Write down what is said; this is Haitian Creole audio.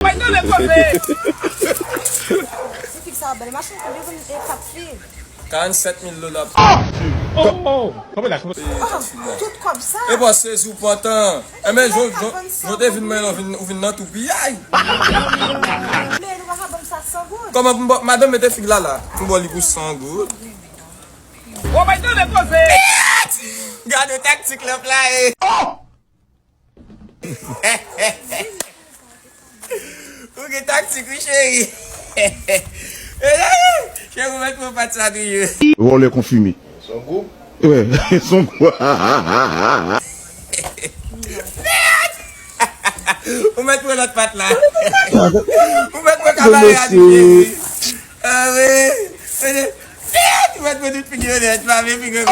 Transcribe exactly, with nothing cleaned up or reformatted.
Bay tande koze. Ti fig sa bèl machin, konbyen moun e kap fig? Karannsèt mil dola. Oh, oh, oh. Konbyen la? Ah, tout kòb sa. E bò sezi w pantan. Enben, jan, jan, jan w te vin mwen, ou vin, ou vin nan tou piyay. Men nou pa ka ban m sa san goud. Kòman pou m ba, madanm mete fig la la. M ba li pou san goud. Ou bay tande koze. Gade taktik lòp la e. Oh! Ou gen taktik wi cheri. Cheri, ou mèt pran pat sa tou ye. Vòlè konfime. Son gou. Wè, son gou. Ou mèt pran lòt pat la. Ou mèt pran kabarè a tou ye. Ah wi. Ou mèt pran tout figi yo nèt, pa vle figi yo.